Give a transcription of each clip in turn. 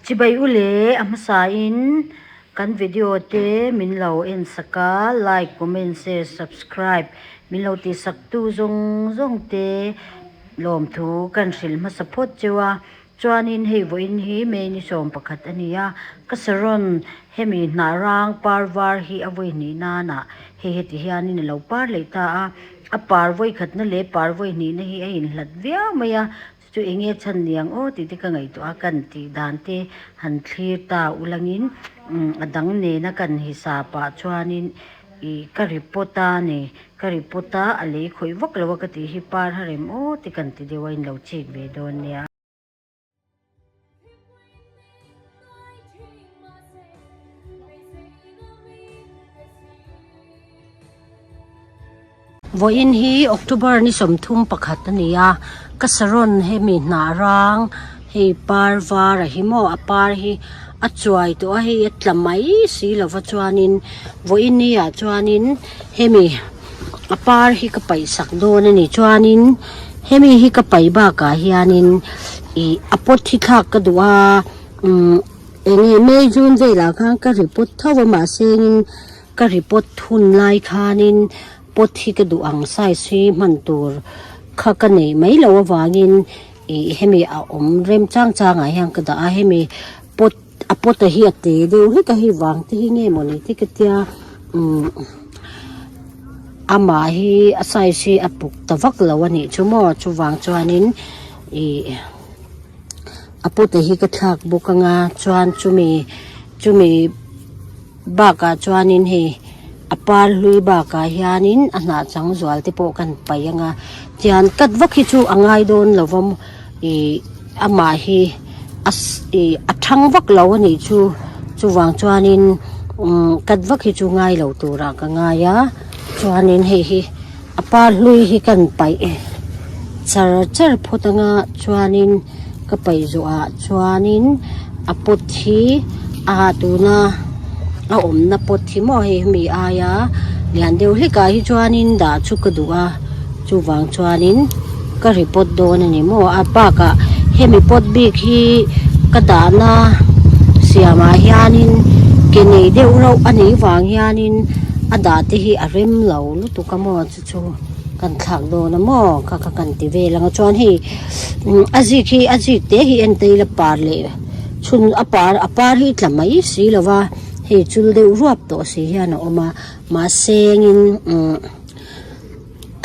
Chibai u le a hmasain kan video te min lo en sak a, like, comment, share, subscribe min lo tih sak tu zawng zawng te lawmthu kan hrilh hmasa phawt cheu a. Chuanin hei vawiin hi May ni 11 a ni a, ka saron hemi hnah rang par var hi a vawi hnih nanah hei heti hianin a lo par leh ta a, a par vawi khatna leh par vawi hnihna hi a inhlat viau mai a, chu chu eng nge chhan niang aw tih te ka ngaihtuah a, kan tih dan te han thlir ta ulangin a dang nena kan hisa pah chuanin ih ka report a ni. Ka report a, a lei khawih vak lo a ka tih hi par ha rem aw ti kan ti deuh a in lo chik ve dawn nia. Vawiin hi October ni 31 a ni a, ka saron hemi hnah rang hei par var a hi maw a par hi a chuai tawh a hei a tla mai si lova chuanin vawiin ni ah chuanin Hemi a par hi ka paih sak dawn a ni chuanin hemi hi ka paih bakah hianin ih a pot hi thlak ka duh a umm eng nge May June velah khan ka ri pot tho a mahse in ka ri pot hun lai khanin pot hi ka duh ang size hi hman tur kha ka neih mai loh avangin ih hemi a awm rem chang changah hian ka dah a hemi pot. A pot a hi a te deuh hlek a hei vang te hi nge mawni te ka tia umm amah hi a size hi a puk ta vak lo a nih chu maw chuvang chuanin ih a pot a hi ka thlak bawk anga chuan chumi chumi bakah chuanin hei a par hlui bakah hianin a hnah chang zual te pawh kan paih anga tian cut vak hi chu a ngai dawn lo va ih amah hi a ih a thang vak lo a nih chu chuvang chuanin umm cut vak hi chu ngai lo turah ka ngai a chuanin hei hi a par hlui hi kan paih char char phawt anga chuanin ka paih zawhah chuanin a pot hi a tuna a awmna pot hi maw hei hemi aia lian deuh hlekah hi chuanin dah chu ka duh a chuvang chuanin ka ri pot dawn a ni maw a bakah hemi pot bik hi ka dahna siamah hianin ke nei deuh reuh a nih vang hianin a dah te hi a rem lo lutuk a maw chu chu kan thlak dawn a maw kha kha kan ti vel ang a chuan hei a zik hi a zik te hi en te ila par leh chhun a par a par hi tla mai si lo va hei chul deuh ruap tawh si hian a awm a mahse engin umm.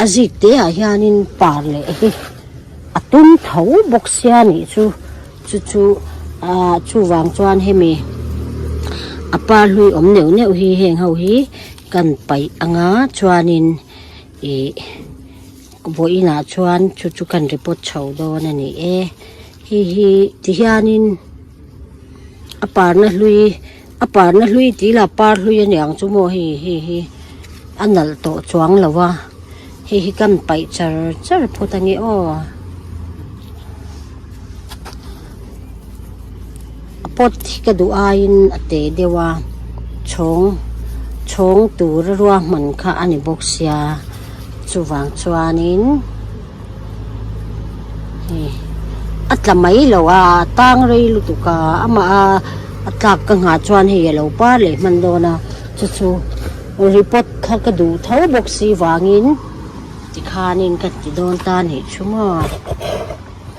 A zik te ah hianin par leh hi a tum tho bawk sia nih chu chu chu ah chuvang chuan hemi a par hlui awm neuh neuh hi heng ho hi kan paih anga chuanin ih vawiin ah chuan chu chu kan report chho dawn a ni e hei hi ti hianin a parna hlui. A parna hlui tih lah par hlui a niang chu maw hei hei hi a nalh tawh chuang lo a hei hi kan paih char char phawt a nge aw a pot hi ka duh aiin a te deuh a chhawng chhawng tur a ruahman kha a ni bawk sia chuvang chuanin. Hei a tla mai lo a a tang rei lutuk a amah a a tlak ka nghah chuan hei a lo par leh hman dawn a chu chu report kha ka duh tho bawk si vangin tikhanin ka ti dawn ta a nih chu maw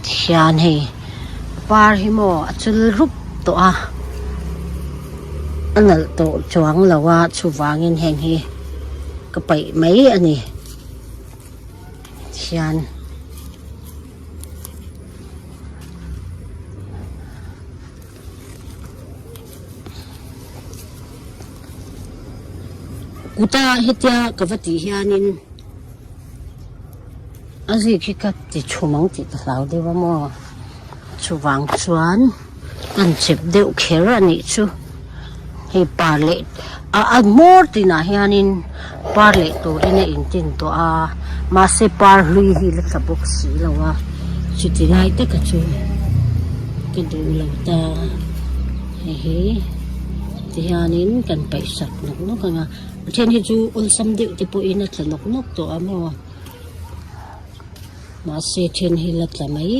tihian hei par hi maw a chul rup tawh a a nalh tawh chuang lo a chuvangin heng hi ka paih mai a ni. Hian kuta hetia ka va tih hianin a zik hi ka ti chhum ang tih ka hlau deuh a maw chuvang chuan kan chep deuh kher a nih chu hei par leh a a hmawr tinah hianin par leh turin a intin tawh a mahse par hlui hi la tla bawk si lo a chuti lai taka chu ka duh lo ta hei hi tihianin kan paih sak nawk nawk ang a a then hi chu awlsam deuh te pawhin a tla nawk nawk tawh a maw. Mahse then hi la tla mai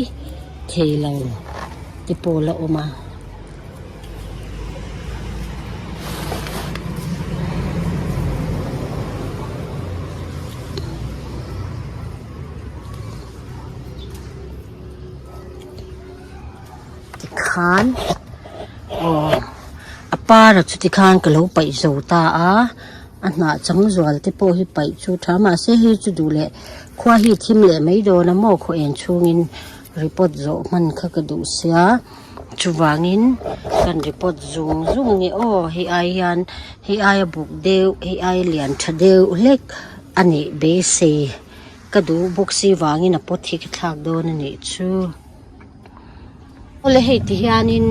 thei lo te pawh la awm a. Khan aw a par a chuti khan ka lo paih zo ta a a hnah chang zual te pawh hi paih chu tha mahse hei chu duh leh khua hi thim leh mai dawn a maw khaw en chhungin report zawh hman kha ka duh sia chuvangin kan report zung zung nge aw hei ai hian hei aia buk deuh hei aia lian tha deuh hlek a nih beisei ka duh bawk si vangin a pot hi ka thlak dawn a nih chu. Awle hei ti hianin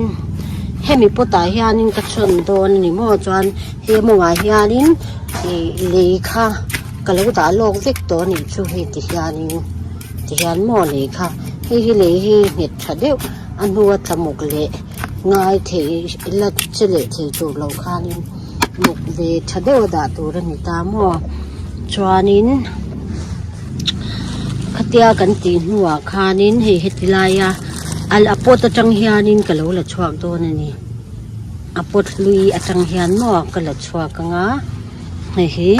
hemi pot ah hianin ka chhawn dawn a ni maw chuan he mawngah hianin ih lei kha ka lo dah lawk vek tawh a nih chu hei ti hianin ti hian maw lei kha hei hi lei hi nghet tha deuh a hnua tlamuk leh ngai thei la che leh thei tur lo khanin muk ve tha deuh a dah tur a ni ta maw chuanin. Khatia kan tih hnuah khanin hei heti laia al a pot atang hianin ka lo la chhuak dawn a ni a pot hlui atang hian maw ka la chhuak ang a hei hi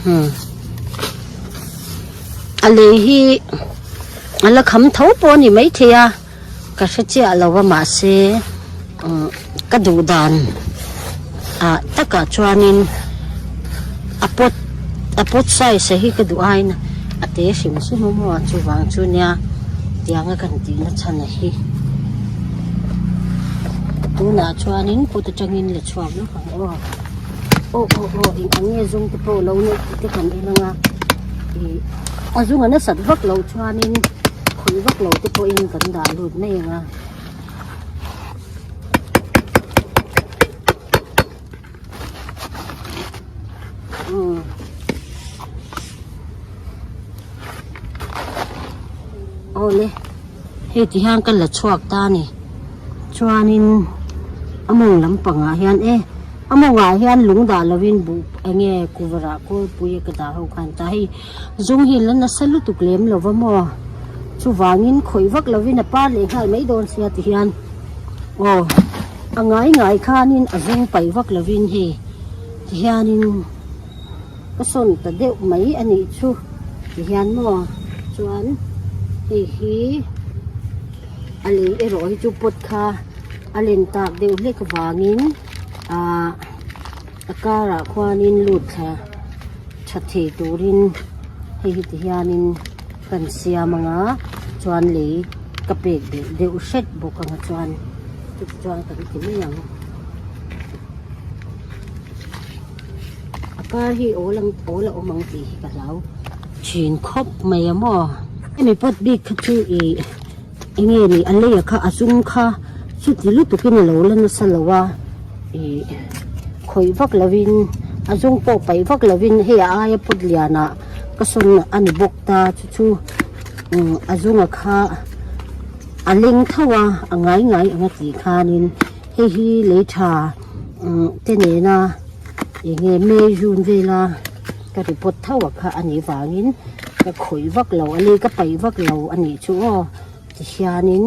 hmm a lei hi a la kham tho pawh a ni maithei a ka hre chiah lo a mahse umm ka duh dan ah takah chuanin a pot a pot size a hi ka duh aiin a te hrim hrim a maw chuvang chu nia tiang a kan tih na chhan a hi tunah chuanin pot atangin la chhuak lawk ang aw aw aw aw eng ang nge zung te pawh lo neih tih te kan en ang a ih a zung a nasat vak loh chuanin. Khawih vak lo te pawhin kan dah lut mai ang a. Umm. Awle hei ti hian ka la chhuak ta a ni chuanin a mawng lampangah hian e a mawngah hian lung dah lovin buh eng nge kuvarah kawlpui a ka dah ho khan ta hei. Zung hi la nasa lutuk lem lo va maw? Chuvangin khawih vak lovin a par leh nghal mai dawn sia ti hian aw a ngai ngai khanin a zung paih vak lovin hei ti hianin ka sawn ta deuh mai a nih chu ti hian maw chuan hei hi a lei erawh hi chu pot kha a len tak deuh hlek vangin ahh. A karah khuanin lut thla tha thei turin hei hi ti hianin kan siam ang a chuan lei ka pek belh deuh hret bawk ang a chuan chutichuan kan ti mai ang a kar hi awl ang awl a awm ang tih hi ka hlau thin khawp mai a maw hemi pot bik kha chu ih eng nge ni a lei a kha a zum kha chuti lutukin a lo la nasa lo a ih khawih vak lovin a zum pawh paih vak lovin hei a aia pawt lianah ka sawn a ni bawk ta chu chu umm a zunga kha a leng tho a a ngai ngai ang a tih khanin hei hi lei tha umm te nena eng nge May June vela ka report tho a kha a nih vangin ka khawih vak lo a lei ka paih vak lo a nih chu aw tihianin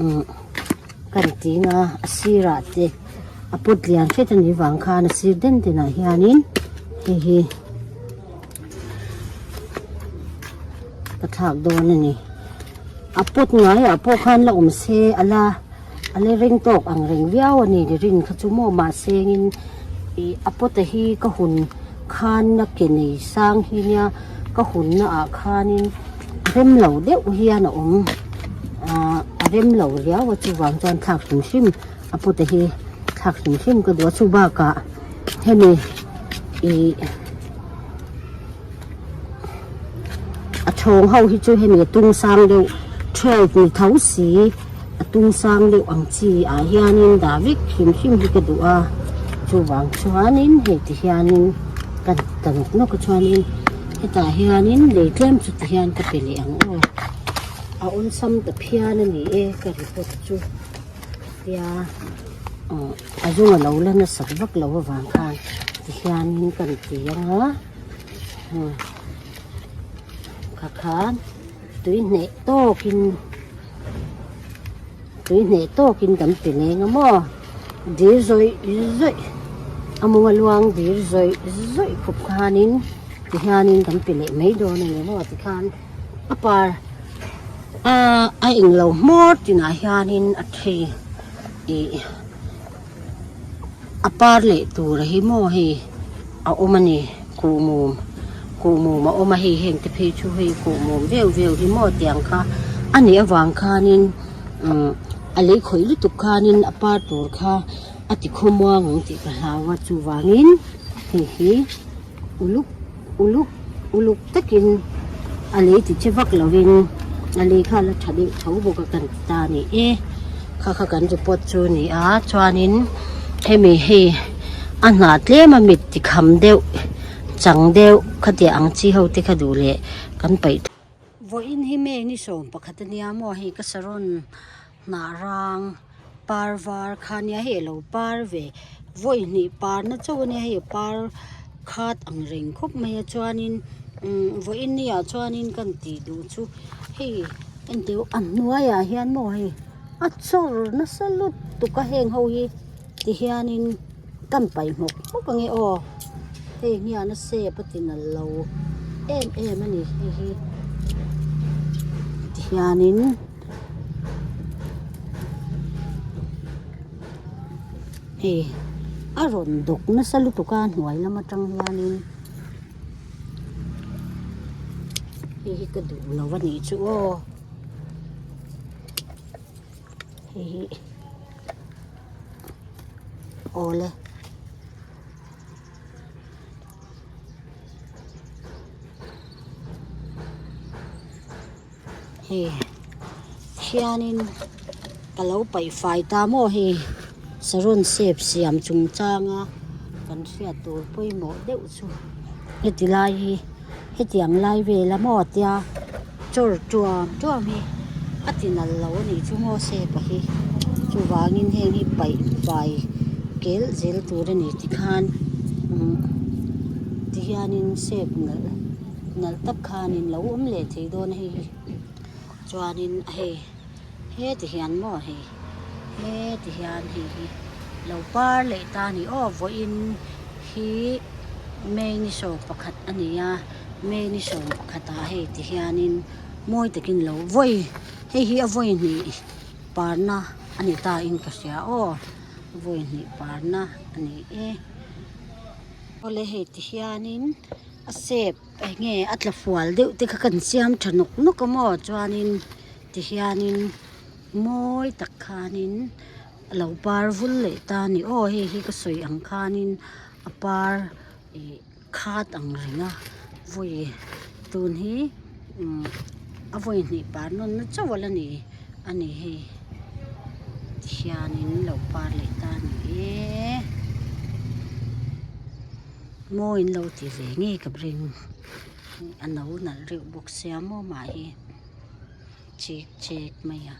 umm kan ting a a sirah te a pawt lian hret a nih vang khan a sir den den ah hianin hei hi ka thlak dawn a ni a pawt ngaiah pawh khan la awm se a la a la ring tawk ang reng viau a ni rin kha chu maw mahse engin ih a pawt a hi ka hun khan a ke nei sang hi nia ka hun na ah khanin rem lo deuh hian a awm ah a rem lo riau a chuvang chuan thlak hrim hrim a pawt a hi thlak hrim hrim ka duh a chubakah hemi ih a chhawng ho hi chu hemi a tung sang deuh 12 ni tho si a tung sang deuh ang chi ah hianin dah vek hrim hrim hi ka duh a chuvang chuanin hei ti hianin ka ta nawk nawk a chuanin hetah hianin lei tlem chu ti hian ka pe leh ang aw a awlsam ta phian a ni e ka report chu tia aw a zung a lo la nasat vak lo avang khan ti hianin kan ti ang a. Kha khan tui hneh tawkin tui hneh tawkin kan pe leng a maw dil zawih zawih a mawng a luang dil zawih zawih khawp khanin tihianin kan pe leh mai dawn a ni maw tikhan a par. Ahh a englo hmawr tinah hianin a thei ih a par leh tur hi maw hei a awm a ni kuhmum kuhmum a awm a hei heng te phei chu hei kuhmum veu veu hi maw tiang kha a nih avang khanin umm a lei khawih lutuk khanin a par tur kha a ti khawmuang ang tih ka hlau a chuvangin hei hi uluk uluk uluk takin a lei ti che vak lovin a lei kha a la tha deuh tho bawk a kan ti ta a ni e kha kha kan report chu a ni a chuanin hemi hei a hnah tlem a mit ti kham deuh chang deuh khatiang ang chi ho te kha duh leh kan paih vawiin hi May ni 11 a nia maw hei ka saron hnah rang par var kha nia hei alo par ve vawi hnih par na chauh ania hei a par khat ang reng khawp mai a chuanin umm vawiin ni ah chuanin kan tih duh chu hei enteh a hnuaiah hian maw hei a chawr nasa lutuk a heng ho hi ti hianin kan paih hmawk hmawk ange aw hei hian a shape a ti nalh lo em em a ni hei hi ti hianin. Hei a rawn dawk nasa lutuk a hnuai lam atang hianin hei hi ka duh lo a nih chu aw hei hi awle. Hei hianin ka lo paih fai ta maw hei saron shape siam chungchanga kan hriat tur pawimawh deuh chu heti lai hi hetiang lai vel a maw tia chawr tuam tuam hi a ti nalh lo a nih chu maw shape a hi chuvangin heng hi paih fai kel zel tur a ni tikhan umm tihianin shape nalh. Nalh tak khanin lo awm leh thei dawn a hei hi chuanin hei heti hian maw hei heti hian hei hi lo par leh ta a ni aw vawiin hi May ni 11 a ni a May ni 11 ah hei ti hianin mawi takin lo vawi hei hi a vawi hnih parna a ni ta in ka hria aw vawi hnih parna a ni e awle hei ti hianin. A shape eng nge a tla fual deuh te kha kan siam tha nawk nawk a maw chuanin tihianin mawi tak khanin a lo par vul leh ta a ni aw hei hi ka sawi ang khanin a par ih khat ang reng a vawi tun hi umm a vawi hnih par nawn na chauh a la ni a ni hei tihianin lo par leh ta a ni e. Maw in lo ti ve ngei ka ring a no nalh reuh bawk sia maw mah hi chik chek mai a.